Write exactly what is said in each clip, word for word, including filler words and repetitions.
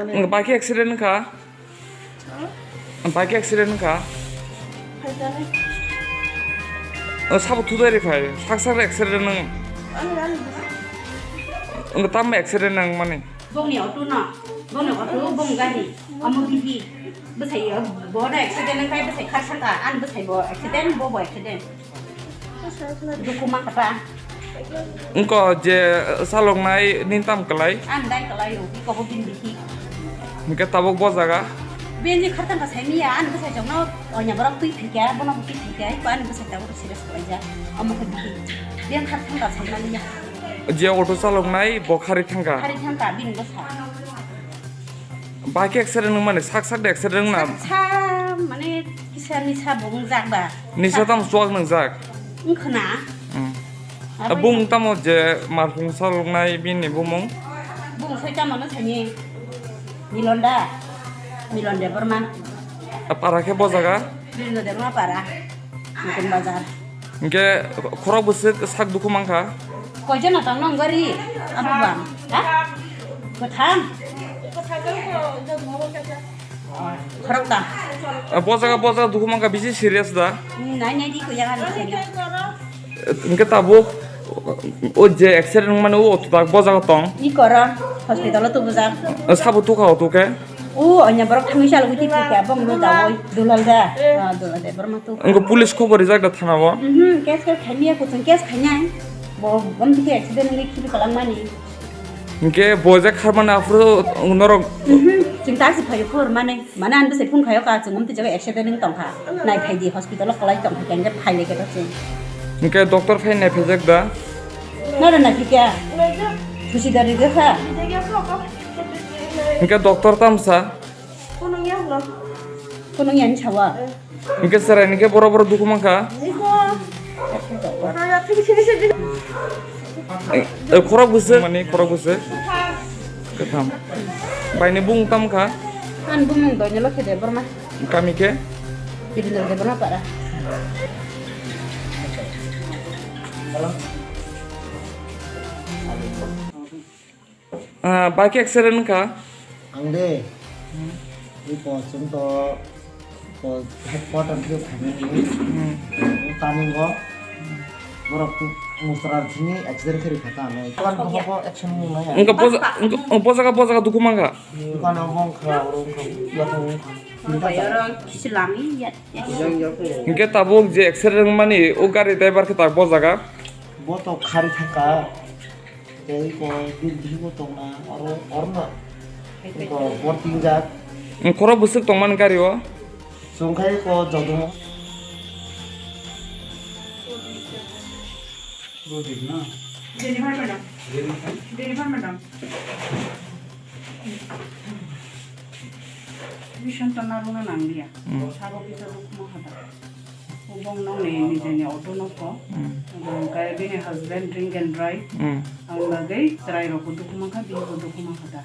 Wng bike accident wngkha. Bike accident wngkha. O sabo thudai ri phai, sak sak accident wng. Wng tamni accident wng mani. Bongni auto no, bongni auto, bong gari, omo bihi. Bwsai, bo no accident wngkha, bwsai khar sangkha, ani bwsai bo accident, bo bo accident. Duku mankha ta. Wngko je saloknai nin tam kwlai? Ang dai kwlai o, iko bo bini bisi. Hwnkhe tabuk bo jaga? Benji khartang ka saimiya, ani bwsai jongno onya borok twi phikya, bono bo twi phikya, iko ani bwsai tabuk serious kwlaijak. Omo khe bisi. Ben khartang ka saimaliya. Je auto saloknai bo khari thangka? Khari thangka, bini bwsa. Bike accident wng mani sak sak de accident wng na? Sak sa mane kisa nisa bo wngjak ba. Nisa tamo chuak nwngjak? Wngkha na. Hmm. Abo bumung tamo je malkhung saloknai bini bumung? Bumung sai tamo no sani Milon da. Milon Debbarma. A para khe bo jaga? Milon Debbarma para. Nukun bazar. Hingke khorok bwswk sak dukhu mankha? Koijon no tong nong gari? Abo bang. Ha? Kwtham? Khorok ta. Bo jaga, bo jaga dukhu mankha, bisi serious da? Hmm, nai, nai, di kuya kan serious. Hingke tabuk o je accident wngmani o auto tak bo jaga tong? Ni koro, hospital o tubujak. Sabo tukha auto khe? O, onya borok thangwi chalogwi twi phikha, bongno dawoi, Dulal da. Ah, Dulal da, borok ma tu. Wngkha police khobor rijak da thana o? Mhm, case khe khaimya, kuchung case khainai. Bo, bom tike accident wngwi khibi kwlangmani. Hingke bo je kharmani aphuru norok. Mhm, chwng ta si phaio khobor mani. Mane ani bwsai phone khaio ka, chwng omtwi jaga accident wng tongkha. Nai phai di, hospital o kwlai tongkha, khe hingke phai lai khe ta chwng. Hingke doctor phai nai phaijak da? Noro nai phikha. Thusi da rijak kha. Hingke doctor tamsa? Phunuk ya ni sawa. Hingke chwrai ni khe borok borok dukhu mankha. Eh, eh, khorok bwswk mani, khorok bwswk. Kwtham. Bai ni bung tam kha? An bumung Doinolo khe Debbarma. Kami khe? Birendra Debbarma para. Ah, bike accident wngkha? Ang de. Hmm. Ui po, chwng to, po, headquarter khe phainani. Hmm. Taningo. Borok musra sini accident khe rikha ta ano. Kan bohok action mung nai. Wngkha bo, wngkha, bo jaga, bo jaga dukhu mankha. Dukan o hong kha, oro wngkha, yakung wngkha. Wngkha oro kisi lami ya, ya. Hingke tabuk je accident wngmani o gari driver khe tak bo jaga? Bo to khari thangkha. Tei ko bil bisingo tongna oro, oro no. Ko bor tingjak. Khorok bwswk tongmani gari o? Chwng khai ko jodomo. Jennifer madam. Jennifer madam. Tuition to narwkna nangliya. Hmm. Sabo kisa bukhumo hada. Ubong nongni nijeni auto nokho. Hmm. Ubong khe bini husband drink and drive. Hmm. Ang bagwi chwrai rokbo dukhu mankha, bini bo dukhu mankha da.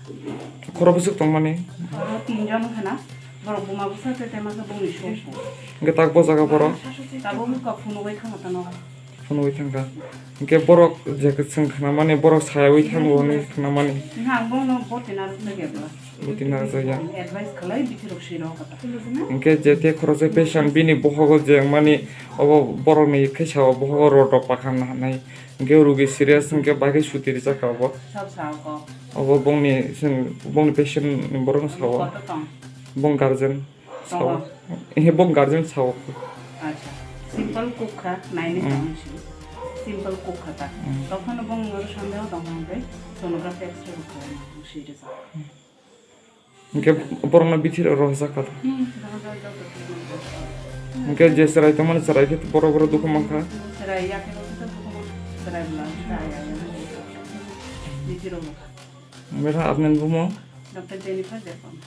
Khorok bwswk tongmani? Ah, tinjon khana. Borok buma bwsa tei tei masa bongni sok. Hwnkhe tak bo jaga borok? Tabuk nukha phunugwi khama tano. Phunugwi thangkha. Hwnkhe borok je kwchwng khnamani borok sayawi thango hwnwi khnamani. Nang bono bo tina rwkna gabla. Bo tina rwkya. Advice khlai bithi rok swi rok kata. Hwnkhe je te khoroksa patient bini bohogo je mani obo borokni khe sao bohogo rot rok pakha na nai. Hwnkhe rugi serious hwnkhe bagwi suti rijak ka obo. Sab sao ko. Obo bongni, bongni patient ni borok no sao. Koto tong? Bong guardian. Sao. Tongo. Ehe, bong guardian sao. Acha. Simple kok kha, naini. Hmm. Tamo si. Simple kok kha ta. Hmm. Tokhano bong oro sandeho tong hwnkhe sonography X-ray rok khlai na, si resa. Hwnkhe borokno bithi rok rohorjak kha. Hmm, rohorjak, rohorjak. Hwnkhe je chwrai tongmani chwrai khe borok borok dukhu mankha. Chwrai yakhe no khe dukhu mankha. Chwrai bwla chaya ya. Nijiro mankha. Omo khe apni bumung? Doctor Jennifer Debbarma.